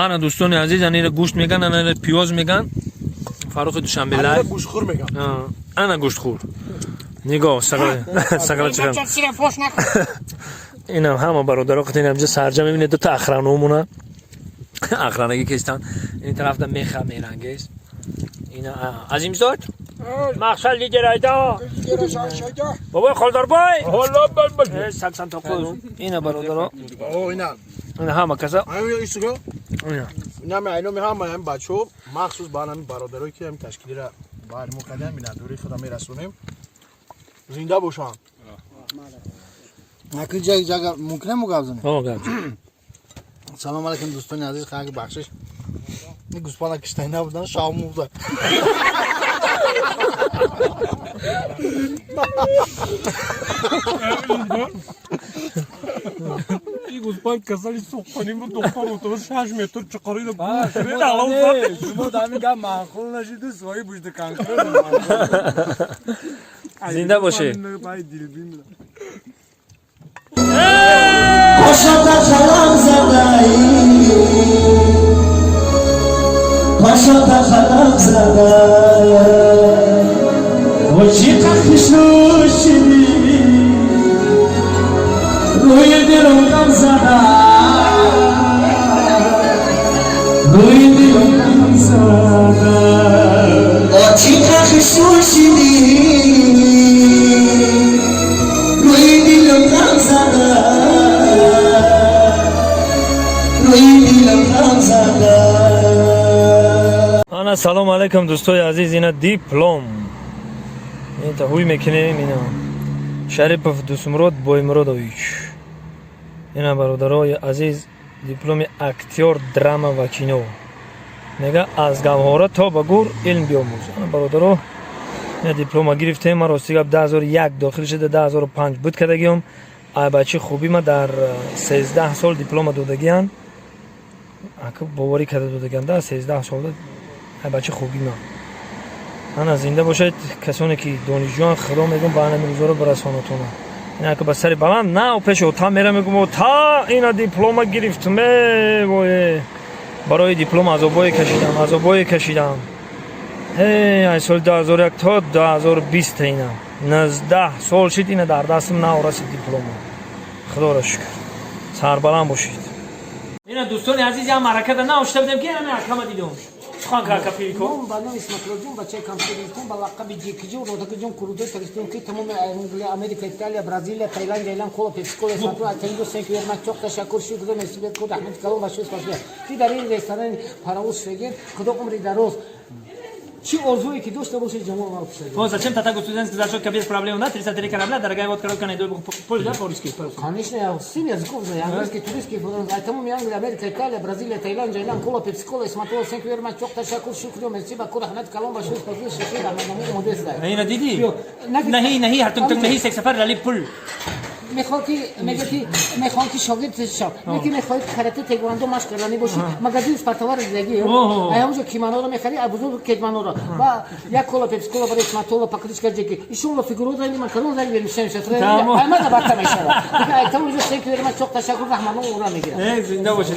Ана, дӯстони азиз, анира гӯшт меган, анира пиёз меган. Фаррухи Душанбе Анира лайв. Гӯштхӯр мегам. Ана гӯштхӯр. Нигоҳ, сағала сағала чиқам. Бача, сира фош накун. Инам ҳама бародаро қати инамҷа сарҷа мебинед, дута охранамуна. Охранагӣ кестан. Ин тарафда меха мерангез. Ина Азимзод. Мақсад лидер айда. Бобои Холдорбой. 89. Ина бародаро. О, ина. Ина ҳама каса. Ҳамин исго. Ина. Ина ме айно ҳама ҳам бачо махсус ба ҳамин бародарое ки ҳамин ташкилира бар мо кардем, миннатдории худам мерасонем. Зинда бошанд. Акли ҷаг ҷага мумкин мо гап занем? О, гап. Салом алейкум, дӯстони азиз, хак бахшиш. Ин гӯспана киштани набудан, шавму буда. И гӯспанд касали сухани буд, духтар утоба 6 метр чиқарида. Шумо дар ҳамин гап маъқул нашиду, свои бушда конкрет. Зинда бошед. Дилбин. Пашата қалам задаӣ, пашата қалам зада, чӣ хушрӯ шидӣ, рӯи дилам ғам зада, рӯи дилам ғам зада, чӣ хушрӯ шидӣ, рӯи дилам ғам зада, рӯи дилам ғам зада. Ана, салом алейкум, дӯстои азиз, ина диплом. Ин та ҳуй мекунем, ина Шарипов Дусмурод Боймуродович. Ина, бародарои азиз, дипломи актёр драма ва кино. Мега, аз гавҳора то ба гур илм биомӯз. Ана, бародаро, ина диплома гирифтем. Ман рости гап 2001 дохил шуда, 2005 буд кардагиём. Ай бачи хуби ма дар 13 сол диплома додагиян. Ака боварӣ карда додагиан да 13 солда, ай бачи хуби ма. Ана, зинда бошед касоне ки донишҷӯян, худо мегӯм ба ҳамин рӯзоро бирасонатона. Ина ки ба сари баланд нав пеши ота мера, мегӯм: ота, ина диплома гирифтум. Э вое, барои диплом азобое кашидам, азобое кашидам. Ҳе, ай соли 2001 то 2020, ина 19 сол шид, ина дар дастам нав расид диплома. Худоро шукр, сарбаланд бошед. Ина, дӯстони азиз, як маъракада нав шида будем, ки ҳамин акама дидум. Сухан ка, кафико. Ном ба номи Исматуллоҷон, бачаи компютеристон, ба лақаби Ҷекиҷон, Родакиҷон, Курудой, Таристон, ки тамоми Англия, Америка, Италия, Бразилия, Таиланд, Айланд, кола, пепсикола, Исматулло, Атангу, thank you very much, чоқ ташаккур, шукр, мерси, бекуд, раҳмати калон ба шумо, спасибо. Ки дар ин ресторани Паровоз шудагем, худо умри дароз. Чӣ орзуе ки дошта бошед, ҷамол мавфусад. Вот зачем татаку студентский зачетка без проблем, да? 33 корабля, дорогая водка, рокка, найду поле, да, по-русски? Конечно, я семь языков знаю. Английский, турецкий, тамоми Англия, Америка, Италия, Бразилия, Таиланд, Айланд, кола, пепсикола, Исматулло, thank you very much, чоқ ташаккур, шукр, мерси, бакур, раҳмати калон ба шумо, спасибо, шукр, раҳмат, омодаст. Ина диди? Наҳи, наҳи, ҳар тунг наҳи, сек сафар, лали пул. Мехоҳ ки мега ки мехоҳам ки шогирд шав, меги мехоҳӣ карате, тэквондо машқ карданӣ бошӣ, магазин спортовар дидагӣ, ай ҳамонҷо кимоноро мехарӣ, ай бузург кетманоро ва як кола, пепсикола барои Исматулло, покрышка ҷеки ишонло фигуро зани ман калон зани бермишам аймада барта мешавад. Ай тамоми ҷо thank you very much, чоқ ташаккур, раҳматно ура мегирад. Зинда бошед.